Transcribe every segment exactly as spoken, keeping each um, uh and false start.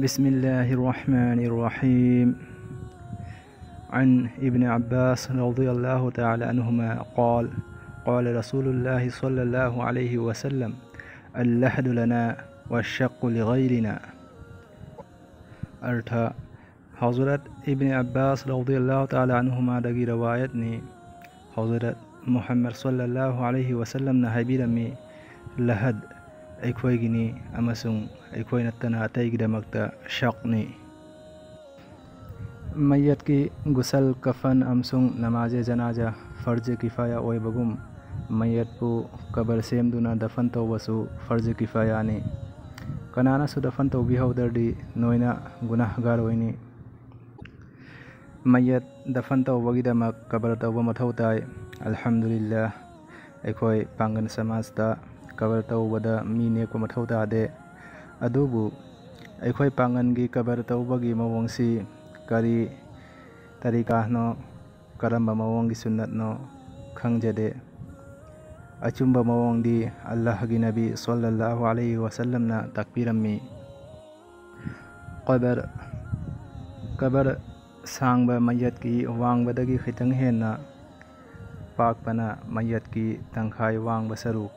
بسم الله الرحمن الرحيم. عن ابن عباس رضي الله تعالى عنهما قال: قال رسول الله صلى الله عليه وسلم: اللحد لنا والشق لغيرنا. Artha: Hazrat Ibn Abbas radiyallahu ta'ala anhuma ꯗꯒꯤ ꯔꯤꯋꯥꯌꯠꯅꯤ꯫ ꯍꯖꯔꯠ ꯃꯨꯍꯝꯃꯗ ꯁꯜꯂꯜꯂꯥꯍꯨ ꯑꯂꯩꯍꯤ ꯋꯁꯜꯂꯝꯅ ꯍꯥꯏꯕꯤꯔꯝꯃꯤ, "ꯂꯍꯗ ꯑꯩꯈꯣꯏꯒꯤꯅꯤ ꯑꯃꯁꯨꯡ ꯑꯩꯈꯣꯏ ꯅꯠꯇꯅ ꯑꯇꯩꯒꯤꯗꯃꯛꯇ ꯁꯛꯅꯤ"꯫ ꯃꯩꯌꯠꯀꯤ ꯒꯨꯁꯜ, ꯀꯐꯟ ꯑꯃꯁꯨꯡ ꯅꯃꯥꯖꯦ ꯖꯅꯥꯖꯥ ꯐꯔꯖꯦ ꯀꯤꯐꯥꯌꯥ ꯑꯣꯏꯕꯒꯨꯝ, ꯃꯩꯌꯠꯄꯨ ꯀꯕꯔ ꯁꯦꯝꯗꯨꯅ ꯗꯐꯟ ꯇꯧꯕꯁꯨ ꯐꯔꯖꯦ ꯀꯤꯐꯥꯌꯥꯅꯤ꯫ ꯀꯅꯥꯅꯁꯨ ꯗꯐꯟ ꯇꯧꯕꯤꯍꯧꯗ꯭ꯔꯗꯤ ꯅꯣꯏꯅ ꯒꯨꯅꯥꯍꯒꯥꯔ ꯑꯣꯏꯅꯤ꯫ ꯃꯩꯌꯠ ꯗꯐꯟ ꯇꯧꯕꯒꯤꯗꯃꯛ ꯀꯕꯔ ꯇꯧꯕ ꯃꯊꯧ ꯇꯥꯏ꯫ ꯑꯜꯍꯝꯗꯨꯂꯤꯜꯂꯥꯍ, ꯑꯩꯈꯣꯏ ꯄꯥꯡꯒꯜ ꯁꯃꯥꯖꯇ ꯀꯕꯔ ꯇꯧꯕꯗ ꯃꯤ ꯅꯦꯛꯄ ꯃꯊꯧ ꯇꯥꯗꯦ꯫ ꯑꯗꯨꯕꯨ ꯑꯩꯈꯣꯏ ꯄꯥꯡꯒꯜꯒꯤ ꯀꯕꯔ ꯇꯧꯕꯒꯤ ꯃꯑꯣꯡꯁꯤ ꯀꯔꯤ ꯇꯔꯤꯀꯥꯅꯣ, ꯀꯔꯝꯕ ꯃꯑꯣꯡꯒꯤ ꯁꯨꯟꯅꯠꯅꯣ ꯈꯪꯖꯗꯦ꯫ ꯑꯆꯨꯝꯕ ꯃꯑꯣꯡꯗꯤ ꯑꯜꯂꯥꯍꯒꯤ ꯅꯕꯤ ꯁꯜꯂꯜꯂꯥꯍꯨ ꯑꯂꯩꯍꯤ ꯋꯁꯜꯂꯝꯅ ꯇꯥꯛꯄꯤꯔꯝꯃꯤ꯫ ꯀꯕꯔ, ꯀꯕꯔ ꯁꯥꯡꯕ ꯃꯩꯌꯠꯀꯤ ꯋꯥꯡꯕꯗꯒꯤ ꯈꯤꯇꯪ ꯍꯦꯟꯅ ꯄꯥꯛꯄꯅ ꯃꯩꯌꯠꯀꯤ ꯇꯪꯈꯥꯏ ꯋꯥꯡꯕ ꯁꯔꯨꯛ,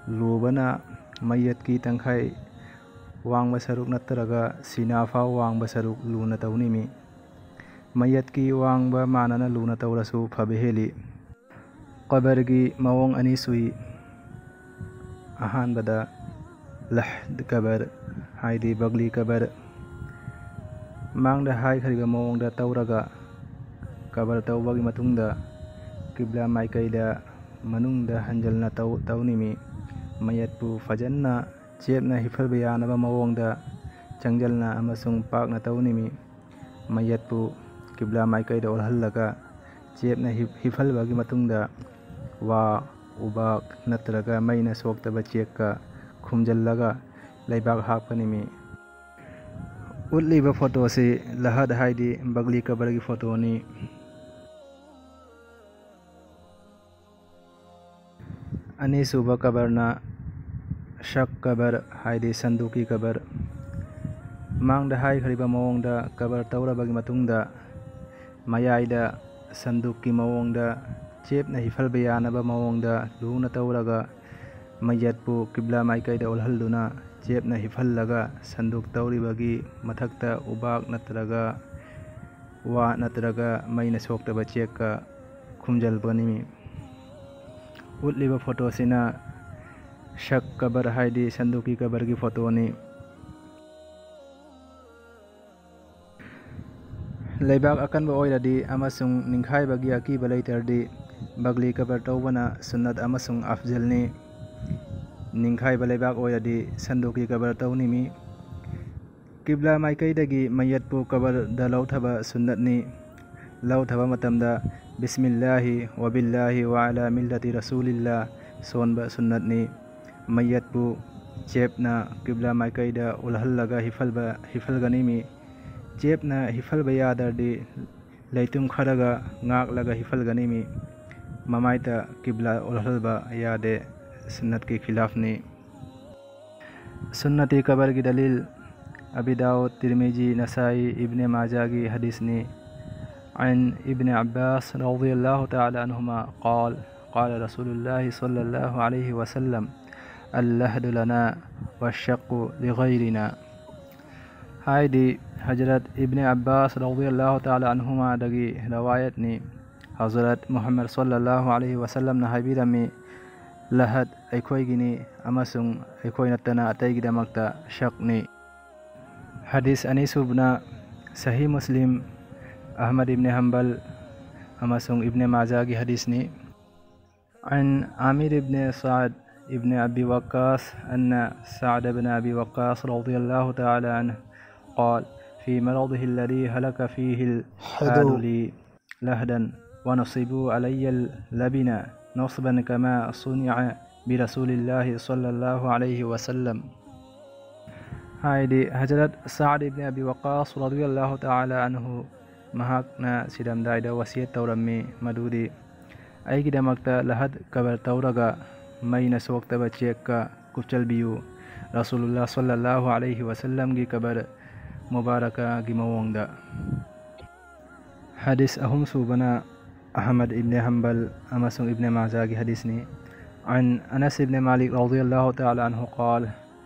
ꯂꯨꯕꯅ ꯃꯩꯌꯠꯀꯤ ꯇꯪꯈꯥꯏ ꯋꯥꯡꯕ ꯁꯔꯨꯛ ꯅꯠꯇ꯭ꯔꯒ ꯁꯤꯅꯥ ꯐꯥꯎ ꯋꯥꯡꯕ ꯁꯔꯨꯛ ꯂꯨꯅ ꯇꯧꯅꯤꯃꯤ꯫ ꯃꯩꯌꯠꯀꯤ ꯋꯥꯡꯕ ꯃꯥꯟꯅꯅ ꯂꯨꯅ ꯇꯧꯔꯁꯨ ꯐꯕ ꯍꯦꯜꯂꯤ꯫ ꯀꯕꯔꯒꯤ ꯃꯑꯣꯡ ꯑꯅꯤ ꯁꯨꯏ꯫ ꯑꯍꯥꯟꯕꯗ ꯂꯍꯗ ꯀꯕꯔ, ꯍꯥꯏꯗꯤ ꯕꯒꯂꯤ ꯀꯕꯔ꯫ ꯃꯥꯡꯗ ꯍꯥꯏꯈ꯭ꯔꯤꯕ ꯃꯑꯣꯡꯗ ꯇꯧꯔꯒ ꯀꯕꯔ ꯇꯧꯕꯒꯤ ꯃꯇꯨꯡꯗ ꯀꯤꯕ꯭ꯂꯥ ꯃꯥꯏꯀꯩꯗ ꯃꯅꯨꯡꯗ ꯍꯟꯖꯤꯟꯅ ꯇꯧ-, ꯇꯧꯅꯤꯃꯤ꯫ ꯃꯌꯠꯄꯨ ꯐꯖꯅ ꯆꯦꯞꯅ ꯍꯤꯐꯜꯕ ꯌꯥꯅꯕ ꯃꯑꯣꯡꯗ ꯆꯪꯖꯜꯅ ꯑꯃꯁꯨꯡ ꯄꯥꯛꯅ ꯇꯧꯅꯤꯃꯤ꯫ ꯃꯌꯠꯄꯨ ꯀꯤꯕ꯭ꯂꯥ ꯃꯥꯏꯀꯩꯗ ꯑꯣꯜꯍꯜꯂꯒ ꯆꯦꯞꯅ ꯍꯤꯞ-, ꯍꯤꯐꯜꯕꯒꯤ ꯃꯇꯨꯡꯗ ꯋꯥ, ꯎꯕꯥꯛ ꯅꯠꯇ꯭ꯔꯒ ꯃꯩꯅ ꯁꯣꯛꯇꯕ ꯆꯦꯛꯀ ꯈꯨꯝꯖꯤꯜꯂꯒ ꯂꯩꯕꯥꯛ ꯍꯥꯞꯀꯅꯤꯃꯤ꯫ ꯎꯠꯂꯤꯕ ꯐꯣꯇꯣꯁꯤ ꯂꯍꯗ ꯍꯥꯏꯗꯤ ꯕꯒꯂꯤ ꯀꯕꯔꯒꯤ ꯐꯣꯇꯣꯅꯤ꯫ ꯑꯅꯤꯁꯨꯕ ꯀꯕꯔꯅ ꯁꯛ ꯀꯕꯔ ꯍꯥꯏꯗꯤ ꯁꯟꯗꯨꯛꯀꯤ ꯀꯕꯔ꯫ ꯃꯃꯥꯡꯗ ꯍꯥꯏꯈ꯭ꯔꯤꯕ ꯃꯑꯣꯡꯗ ꯀꯕꯔ ꯇꯧꯔꯕꯒꯤ ꯃꯇꯨꯡꯗ, ꯃꯌꯥꯏꯗ ꯁꯟꯗꯨꯛꯀꯤ ꯃꯑꯣꯡꯗ ꯆꯦꯞꯅ ꯍꯤꯐꯜꯕ ꯌꯥꯅꯕ ꯃꯑꯣꯡꯗ ꯂꯨꯅ ꯇꯧꯔꯒ, ꯃꯩꯌꯠꯄꯨ ꯀꯤꯕ꯭ꯂꯥ ꯃꯥꯏꯀꯩꯗ ꯑꯣꯜꯍꯜꯗꯨꯅ ꯆꯦꯞꯅ ꯍꯤꯐꯜꯂꯒ, ꯁꯟꯗꯨꯛ ꯇꯧꯔꯤꯕꯒꯤ ꯃꯊꯛꯇ ꯎꯕꯥꯛ ꯅꯠꯇ꯭ꯔꯒ ꯋꯥ ꯅꯠꯇ꯭ꯔꯒ ꯃꯩꯅ ꯁꯣꯛꯇꯕ ꯆꯦꯛꯀ ꯈꯨꯝꯖꯤꯜꯂꯒꯅꯤ꯫ ꯎꯠꯂꯤꯕ ꯐꯣꯇꯣꯁꯤꯅ ꯁꯛ ꯀꯕꯔ, ꯍꯥꯏꯗꯤ ꯁꯟꯗꯨꯛꯀꯤ ꯀꯕꯔꯒꯤ ꯐꯣꯇꯣꯅꯤ꯫ ꯂꯩꯕꯥꯛ ꯑꯀꯟꯕ ꯑꯣꯏꯔꯗꯤ ꯑꯃꯁꯨꯡ ꯅꯤꯡꯈꯥꯏꯕꯒꯤ ꯑꯀꯤꯕ ꯂꯩꯇ꯭ꯔꯗꯤ, ꯕꯒꯂꯤ ꯀꯕꯔ ꯇꯧꯕꯅ ꯁꯨꯟꯅꯠ ꯑꯃꯁꯨꯡ ꯑꯐꯖꯜꯅꯤ꯫ ꯅꯤꯡꯈꯥꯏꯕ ꯂꯩꯕꯥꯛ ꯑꯣꯏꯔꯗꯤ ꯁꯟꯗꯨꯛꯀꯤ ꯀꯕꯔ ꯇꯧꯅꯤꯃꯤ꯫ ꯀꯤꯕ꯭ꯂꯥ ꯃꯥꯏꯀꯩꯗꯒꯤ ꯃꯩꯌꯠꯄꯨ ꯀꯕꯔꯗ ꯂꯧꯊꯕ ꯁꯨꯟꯅꯠꯅꯤ꯫ ꯂꯧꯊꯕ ꯃꯇꯝꯗ ꯕꯤꯁꯃꯤꯜꯂꯥꯍꯤ ꯋꯥꯕꯤꯜꯂꯥꯍꯤ ꯋꯥ ꯑꯂꯥ ꯃꯤꯜꯂꯥꯇꯤ ꯔꯁꯨꯂꯤꯜꯂꯥ ꯁꯣꯟꯕ ꯁꯨꯟꯅꯠꯅꯤ꯫ ꯃꯩꯌꯠꯄꯨ ꯆꯦꯞꯅ ꯀꯤꯕ꯭ꯂꯥ ꯃꯥꯏꯀꯩꯗ ꯎꯜꯍꯜꯂꯒ ꯍꯤꯐꯜꯕ, ꯍꯤꯐꯜꯒꯅꯤꯃꯤ꯫ ꯆꯦꯞꯅ ꯍꯤꯐꯜꯕ ꯌꯥꯗ꯭ꯔꯗꯤ ꯂꯩꯇꯨꯝ ꯈꯔꯒ ꯉꯥꯛꯂꯒ ꯍꯤꯐꯜꯒꯅꯤꯃꯤ꯫ ꯃꯃꯥꯏꯇ ꯀꯤꯕ꯭ꯂꯥ ꯎꯜꯍꯜꯕ ꯌꯥꯗꯦ, ꯁꯨꯟꯅꯠꯀꯤ ꯈꯤꯂꯥꯐꯅꯤ꯫ ꯁꯨꯟꯅꯇꯤ ꯀꯕꯔꯒꯤ ꯗꯂꯤꯜ ꯑꯕꯤ ꯗꯥꯎꯗ, ꯇꯤꯔꯃꯤꯖꯤ, ꯅꯁꯥꯏ, ꯏꯕꯅꯦ ꯃꯥꯖꯥꯒꯤ ꯍꯗꯤꯁꯅꯤ꯫ عن ابن عباس رضي الله تعالى عنهما قال: قال رسول الله صلى الله عليه وسلم: اللحد لنا والشق لغيرنا. ꯍꯥꯏꯗꯤ ꯍꯖꯔꯠ ꯏꯕꯅꯦ ꯑꯕꯥꯁ ꯔꯗꯤꯌꯜꯂꯥꯍꯨ ꯇꯥꯂꯥ ꯑꯟꯍꯨꯃꯥꯗꯒꯤ ꯔꯋꯥꯌꯠꯅꯤ꯫ ꯍꯖꯔꯠ ꯃꯨꯍꯝꯃꯗ ꯁꯜꯂꯜꯂꯥꯍꯨ ꯑꯂꯩꯍꯤ ꯋꯥꯁꯜꯂꯝꯅ ꯍꯥꯏꯕꯤꯔꯝꯃꯤ, ꯂꯍꯠ ꯑꯩꯈꯣꯏꯒꯤꯅꯤ ꯑꯃꯁꯨꯡ ꯑꯩꯈꯣꯏ ꯅꯠꯇꯅ ꯑꯇꯩꯒꯤꯗꯃꯛꯇ ꯁꯛꯅꯤ꯫ ꯍꯗꯤꯁ ꯑꯅꯤꯁꯨꯕꯅ ꯁꯍꯤ ꯃꯨꯁꯂꯤꯝ, ꯑꯍꯃꯗ ꯏꯕꯅꯦ ꯍꯝꯕꯜ ꯑꯃꯁꯨꯡ ꯏꯕꯅꯦ ꯃꯥꯖꯥꯒꯤ ꯍꯗꯤꯁꯅꯤ꯫ عن عامر بن سعد بن أبي وقاص أن سعد بن أبي وقاص رضي الله تعالى عنه قال: في مرضه الذي هلك فيه الحاد لي لحدا ونصبوا علي اللبن نصبا كما صنع برسول الله صلى الله عليه وسلم. ꯍꯥꯏꯗꯤ ꯍꯖꯔꯠ ꯁꯥꯗ ꯏꯕꯅꯦ ꯑꯕꯤ ꯋꯛꯀꯥꯁ ꯔꯗꯤꯌꯜꯂꯥꯍꯨ ꯇꯥꯂꯥ ꯑꯟꯍꯨ ꯃꯍꯥꯛꯅ ꯁꯤꯔꯝꯗꯥꯏꯗ ꯋꯁꯤꯌꯠ ꯇꯧꯔꯝꯃꯤ ꯃꯗꯨꯗꯤ, ꯑꯩꯒꯤꯗꯃꯛꯇ ꯂꯍꯠ ꯀꯕꯔ ꯇꯧꯔꯒ ꯃꯩꯅ ꯁꯣꯛꯇꯕ ꯆꯦꯛꯀ ꯀꯨꯞꯆꯜꯕꯤꯌꯨ꯫ ꯔꯁꯨꯂꯨꯜꯂꯥ ꯁꯜꯂꯜꯂꯥꯍꯨ ꯑꯂꯩꯍꯤ ꯋꯁꯜꯂꯝꯒꯤ ꯀꯕꯔ ꯃꯨꯕꯥꯔꯀꯥꯒꯤ ꯃꯑꯣꯡꯗ꯫ ꯍꯗꯤꯁ ꯑꯍꯨꯝꯁꯨꯕꯅ ꯑꯍꯃꯗ ꯏꯕꯅꯦ ꯍꯝꯕꯜ ꯑꯃꯁꯨꯡ ꯏꯕꯅꯦ ꯃꯥꯖꯥꯒꯤ ꯍꯗꯤꯁꯅꯤ꯫ عن أنس بن مالك رضي الله تعالى عنه قال: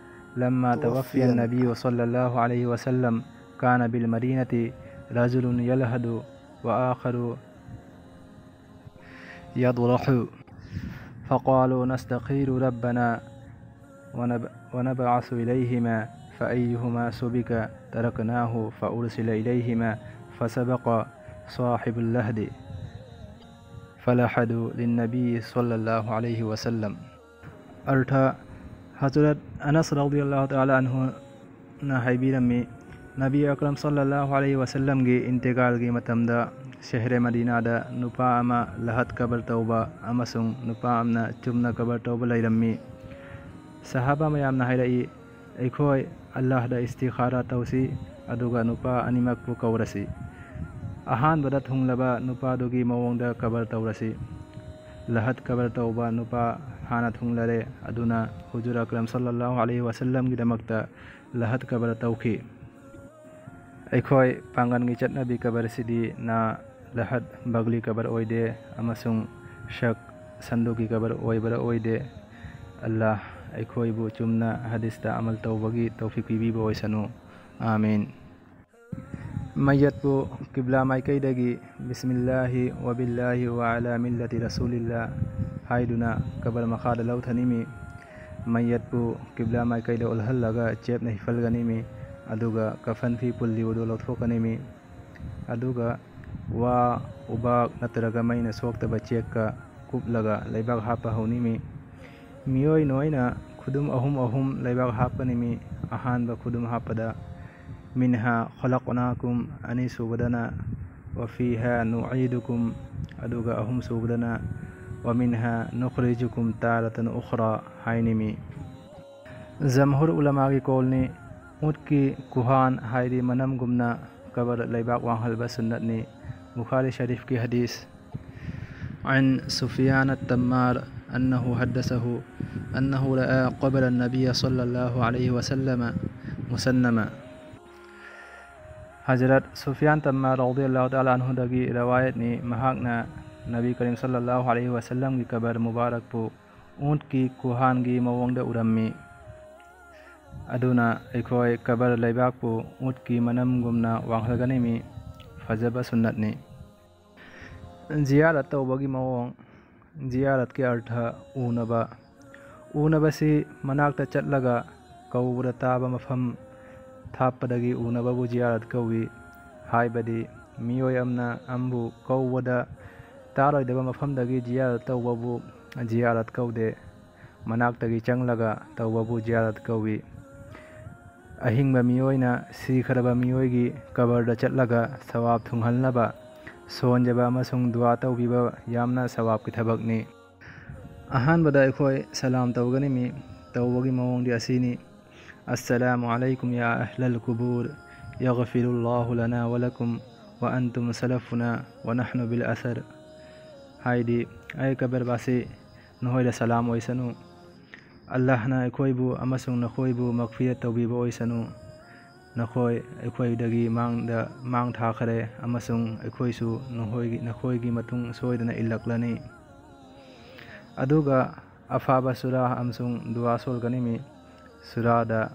لما توفي النبي صلى الله عليه وسلم كان بالمدينة رجل يلحد وآخر يضرح، فقالوا: نستخير ربنا ونب-، ونبعث إليهما فأيهما سبق تركناه، فأرسل إليهما فسبق صاحب اللحد فلحدوا للنبي صلى الله عليه وسلم. ꯑꯔꯊ: ꯍꯖꯔꯠ ꯑꯅꯁ ꯔꯗꯤꯌꯜꯂꯥꯍꯨ ꯇꯥꯂꯥ ꯑꯟꯍꯨꯅ ꯍꯥꯏꯕꯤꯔꯝꯃꯤ, ꯅꯕꯤ ꯑꯀꯔꯝ ꯁꯜꯂꯜꯂꯥꯍꯨ ꯑꯂꯩꯍꯤ ꯋꯁꯜꯂꯝꯒꯤ ꯏꯟꯇꯤꯀꯥꯜꯒꯤ ꯃꯇꯝꯗ ꯁꯦꯍꯔꯦ ꯃꯗꯤꯅꯥꯗ ꯅꯨꯄꯥ ꯑꯃ ꯂꯍꯠ ꯀꯕꯔ ꯇꯧꯕ ꯑꯃꯁꯨꯡ ꯅꯨꯄꯥ ꯑꯃꯅ ꯆꯨꯝꯅ ꯀꯕꯔ ꯇꯧꯕ ꯂꯩꯔꯝꯃꯤ꯫ ꯁꯍꯥꯕꯥ ꯃꯌꯥꯝꯅ ꯍꯥꯏꯔꯛꯏ, ꯑꯩꯈꯣꯏ ꯑꯜꯂꯥꯍꯗ ꯏꯁꯇꯤꯈꯥꯔꯥ ꯇꯧꯁꯤ, ꯑꯗꯨꯒ ꯅꯨꯄꯥ ꯑꯅꯤꯃꯛꯄꯨ ꯀꯧꯔꯁꯤ꯫ ꯑꯍꯥꯟꯕꯗ ꯊꯨꯡꯂꯕ ꯅꯨꯄꯥꯗꯨꯒꯤ ꯃꯑꯣꯡꯗ ꯀꯕꯔ ꯇꯧꯔꯁꯤ꯫ ꯂꯍꯠ ꯀꯕꯔ ꯇꯧꯕ ꯅꯨꯄꯥ ꯍꯥꯟꯅ ꯊꯨꯡꯂꯔꯦ, ꯑꯗꯨꯅ ꯍꯨꯖꯨꯔ ꯑꯀꯔꯝ ꯁꯜꯂꯜꯂꯥꯍꯨ ꯑꯂꯩꯍꯤ ꯋꯁꯜꯂꯝꯒꯤꯗꯃꯛꯇ ꯂꯍꯠ ꯀꯕꯔ ꯇꯧꯈꯤ꯫ ꯑꯩꯈꯣꯏ ꯄꯥꯡꯒꯜꯒꯤ ꯆꯠꯅꯕꯤ ꯀꯕꯔꯁꯤꯗꯤ ꯅꯥ ꯂꯍꯠ ꯕꯒꯂꯤ ꯀꯕꯔ ꯑꯣꯏꯗꯦ ꯑꯃꯁꯨꯡ ꯁꯛ ꯁꯟꯗꯨꯒꯤ ꯀꯕꯔ ꯑꯣꯏꯕꯔ ꯑꯣꯏꯗꯦ꯫ ꯑꯜꯂꯥꯍ ꯑꯩꯈꯣꯏꯕꯨ ꯆꯨꯝꯅ ꯍꯗꯤꯁꯇ ꯑꯃꯜ ꯇꯧꯕꯒꯤ ꯇꯧꯐꯤꯛ ꯄꯤꯕꯤꯕ ꯑꯣꯏꯁꯅꯨ꯫ ꯑꯥꯃꯤꯟ꯫ ꯃꯩꯌꯠꯄꯨ ꯀꯤꯕ꯭ꯂꯥ ꯃꯥꯏꯀꯩꯗꯒꯤ ꯕꯤꯁꯃꯤꯜꯂꯥꯍꯤ ꯋꯥꯕꯤꯜꯂꯥꯍꯤ ꯋꯥ ꯑꯂꯥ ꯃꯤꯜꯂꯇꯤ ꯔꯁꯨꯂꯤꯜꯂꯥ ꯍꯥꯏꯗꯨꯅ ꯀꯕꯔ ꯃꯈꯥꯗ ꯂꯧꯊꯅꯤꯃꯤ꯫ ꯃꯩꯌꯠꯄꯨ ꯀꯤꯕ꯭ꯂꯥ ꯃꯥꯏꯀꯩꯗ ꯑꯣꯜꯍꯜꯂꯒ ꯆꯦꯞꯅ ꯍꯤꯐꯜꯒꯅꯤꯃꯤ꯫ ꯑꯗꯨꯒ ꯀꯐꯟ ꯐꯤ ꯄꯨꯜꯂꯤꯕꯗꯨ ꯂꯧꯊꯣꯛꯀꯅꯤꯃꯤ꯫ ꯑꯗꯨꯒ ꯋꯥ, ꯎꯕꯥꯛ ꯅꯠꯇ꯭ꯔꯒ ꯃꯩꯅ ꯁꯣꯛꯇꯕ ꯆꯦꯛꯀ ꯀꯨꯞꯂꯒ ꯂꯩꯕꯥꯛ ꯍꯥꯞꯄ ꯍꯧꯅꯤꯃꯤ꯫ ꯃꯤꯑꯣꯏ ꯅꯣꯏꯅ ꯈꯨꯗꯨꯝ ꯑꯍꯨꯝ ꯑꯍꯨꯝ ꯂꯩꯕꯥꯛ ꯍꯥꯞꯀꯅꯤꯃꯤ꯫ ꯑꯍꯥꯟꯕ ꯈꯨꯗꯨꯝ ꯍꯥꯞꯄꯗ "منها خلقناكم", ꯑꯅꯤꯁꯨꯕꯗꯅ "وفيها نعيدكم", ꯑꯗꯨꯒ ꯑꯍꯨꯝꯁꯨꯕꯗꯅ "ومنها نخرجكم تارة أخرى" ꯍꯥꯏꯅꯤꯃꯤ꯫ ꯖꯝꯍꯨꯔ ꯎꯂꯃꯥꯒꯤ ꯀꯣꯜꯅꯤ, ꯎꯠꯀꯤ ꯀꯨꯍꯥꯟ ꯍꯥꯏꯗꯤ ꯃꯅꯝꯒꯨꯝꯅ ꯀꯕꯔ ꯂꯩꯕꯥꯛ ꯋꯥꯡꯍꯜꯕ ꯁꯨꯟꯅꯠꯅꯤ꯫ ꯕꯨꯈꯥꯔꯤ ꯁꯔꯤꯐꯀꯤ ꯍꯗꯤꯁ꯫ عن سفيان التمار أنه حدثه أنه رأى قبر النبي صلى الله عليه وسلم مسنما. ꯍꯖꯔꯠ ꯁꯨꯐꯤꯌꯥꯟ ꯇꯝꯃꯥ ꯔꯥꯗꯤꯌꯜꯂꯥꯍꯨ ꯇꯥꯂꯥ ꯑꯟꯍꯨꯗꯒꯤ ꯔꯋꯥꯌꯠꯅꯤ, ꯃꯍꯥꯛꯅ ꯅꯕꯤ ꯀꯔꯤꯝ ꯁꯜꯂꯜꯂꯥꯍꯨ ꯑꯂꯩꯍꯤ ꯋꯁꯜꯂꯝꯒꯤ ꯀꯕꯔ ꯃꯨꯕꯥꯔꯛꯄꯨ ꯎꯟꯠꯀꯤ ꯀꯨꯍꯥꯟꯒꯤ ꯃꯑꯣꯡꯗ ꯎꯔꯝꯃꯤ꯫ ꯑꯗꯨꯅ ꯑꯩꯈꯣꯏ ꯀꯕꯔ ꯂꯩꯕꯥꯛꯄꯨ ꯎꯟꯠꯀꯤ ꯃꯅꯝꯒꯨꯝꯅ ꯋꯥꯡꯍꯟꯒꯅꯤꯃꯤ꯫ ꯐꯖꯕ ꯁꯨꯟꯅꯠꯅꯤ꯫ ꯖꯤꯌꯥꯔꯠ ꯇꯧꯕꯒꯤ ꯃꯑꯣꯡ꯫ ꯖꯤꯌꯥꯔꯠꯀꯤ ꯑꯔꯊ ꯎꯅꯕ꯫ ꯎꯅꯕꯁꯤ ꯃꯅꯥꯛꯇ ꯆꯠꯂꯒ ꯀꯧꯕꯗ ꯇꯥꯕ ꯃꯐꯝ ꯊꯥꯞꯄꯗꯒꯤ ꯎꯅꯕꯕꯨ ꯖꯤꯌꯥꯔꯠ ꯀꯧꯏ꯫ ꯍꯥꯏꯕꯗꯤ ꯃꯤꯑꯣꯏ ꯑꯃꯅ ꯑꯃꯕꯨ ꯀꯧꯕꯗ ꯇꯥꯔꯣꯏꯗꯕ ꯃꯐꯝꯗꯒꯤ ꯖꯤꯌꯥꯔꯠ ꯇꯧꯕꯕꯨ ꯖꯤꯌꯥꯔꯠ ꯀꯧꯗꯦ꯫ ꯃꯅꯥꯛꯇꯒꯤ ꯆꯪꯂꯒ ꯇꯧꯕꯕꯨ ꯖꯤꯌꯥꯔꯠ ꯀꯧꯏ꯫ ꯑꯍꯤꯡꯕ ꯃꯤꯑꯣꯏꯅ ꯁꯤꯈ꯭ꯔꯕ ꯃꯤꯑꯣꯏꯒꯤ ꯀꯕꯔꯗ ꯆꯠꯂꯒ ꯁꯋꯥꯕ ꯊꯨꯡꯍꯟꯅꯕ ꯁꯣꯟꯖꯕ ꯑꯃꯁꯨꯡ ꯗꯨꯋꯥ ꯇꯧꯕꯤꯕ ꯌꯥꯝꯅ ꯁꯋꯥꯕꯀꯤ ꯊꯕꯛꯅꯤ꯫ ꯑꯍꯥꯟꯕꯗ ꯑꯩꯈꯣꯏ ꯁꯂꯥꯝ ꯇꯧꯒꯅꯤꯃꯤ꯫ ꯇꯧꯕꯒꯤ ꯃꯑꯣꯡꯗꯤ ꯑꯁꯤꯅꯤ: السلام عليكم يا أهل القبور، يغفر الله لنا ولكم، وأنتم سلفنا ونحن بالأثر꯫ ꯍꯥꯏꯗꯤ, ꯑꯩ ꯀꯕꯔꯕꯥꯁꯤ, ꯅꯈꯣꯏꯗ ꯁꯂꯥꯝ ꯑꯣꯏꯁꯅꯨ꯫ ꯑꯜꯂꯥꯍꯅ ꯑꯩꯈꯣꯏꯕꯨ ꯑꯃꯁꯨꯡ ꯅꯈꯣꯏꯕꯨ ꯃꯒꯐꯤꯔꯠ ꯇꯧꯕꯤꯕ ꯑꯣꯏꯁꯅꯨ꯫ ꯅꯈꯣꯏ ꯑꯩꯈꯣꯏꯗꯒꯤ ꯃꯥꯡꯗ, ꯃꯥꯡ ꯊꯥꯈꯔꯦ, ꯑꯃꯁꯨꯡ ꯑꯩꯈꯣꯏꯁꯨ ꯅꯈꯣꯏꯒꯤ, ꯅꯈꯣꯏꯒꯤ ꯃꯇꯨꯡ ꯁꯣꯏꯗꯅ ꯏꯜꯂꯛꯂꯅꯤ꯫ ꯑꯗꯨꯒ ꯑꯐꯕ ꯁꯨꯔꯥ ꯑꯃꯁꯨꯡ ꯗꯨꯋꯥ ꯁꯣꯜꯒꯅꯤꯃꯤ꯫ ꯁꯨꯔꯥꯗ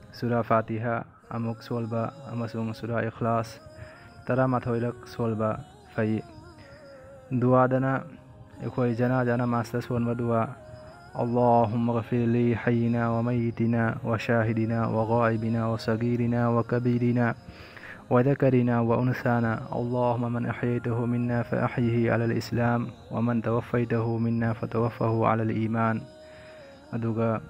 ꯁꯨꯔꯥ ꯐꯥꯇꯤꯍꯥ ꯑꯃꯨꯛ ꯁꯣꯜꯕ ꯑꯃꯁꯨꯡ ꯁꯨꯔꯥ ꯏꯈ꯭ꯂꯥꯁ ꯇꯔꯥꯃꯥꯊꯣꯏꯔꯛ ꯁꯣꯜꯕ ꯐꯩ꯫ ꯗꯨꯋꯥꯗꯅ ꯑꯩꯈꯣꯏ ꯖꯅꯥꯖꯥ ꯅꯃꯥꯖꯇ ꯁꯣꯟꯕ ꯗꯨꯋꯥ: اللهم اغفر لحينا وميتنا وشاهدنا وغائبنا وصغيرنا وكبيرنا وذكرنا وأنثانا، اللهم من أحييته منا فأحيه على الإسلام، ومن توفيته منا فتوفه على الإيمان꯫ ꯑꯗꯨꯒ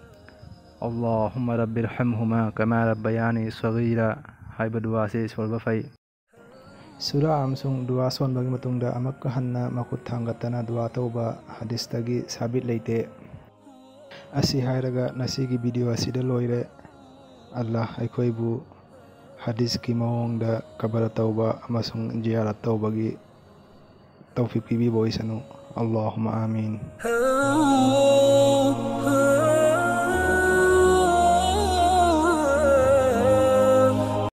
اللهم رب ارحمهما كما ربياني صغيرا ꯍꯥꯏꯕ ꯗꯨꯋꯥꯁꯤ ꯁꯣꯜꯕ ꯐꯩ꯫ ꯁꯨꯔꯥ ꯑꯃꯁꯨꯡ ꯗꯨꯋꯥ ꯁꯣꯟꯕꯒꯤ ꯃꯇꯨꯡꯗ ꯑꯃꯨꯛꯀ ꯍꯟꯅ ꯃꯈꯨꯠ ꯊꯥꯡꯒꯠꯇꯅ ꯗꯨꯋꯥ ꯇꯧꯕ ꯍꯗꯤꯁꯇꯒꯤ ꯁꯥꯕꯤꯠ ꯂꯩꯇꯦ꯫ ꯑꯁꯤ ꯍꯥꯏꯔꯒ ꯉꯁꯤꯒꯤ ꯚꯤꯗꯤꯑꯣ ꯑꯁꯤꯗ ꯂꯣꯏꯔꯦ꯫ ꯑꯜꯂꯥꯍ ꯑꯩꯈꯣꯏꯕꯨ ꯍꯗꯤꯁꯀꯤ ꯃꯑꯣꯡꯗ ꯀꯕꯔ ꯇꯧꯕ ꯑꯃꯁꯨꯡ ꯖꯤꯌꯥꯔꯠ ꯇꯧꯕꯒꯤ ꯇꯧꯐꯤꯛ ꯄꯤꯕꯤꯕ ꯑꯣꯏꯁꯅꯨ꯫ اللهم آمين.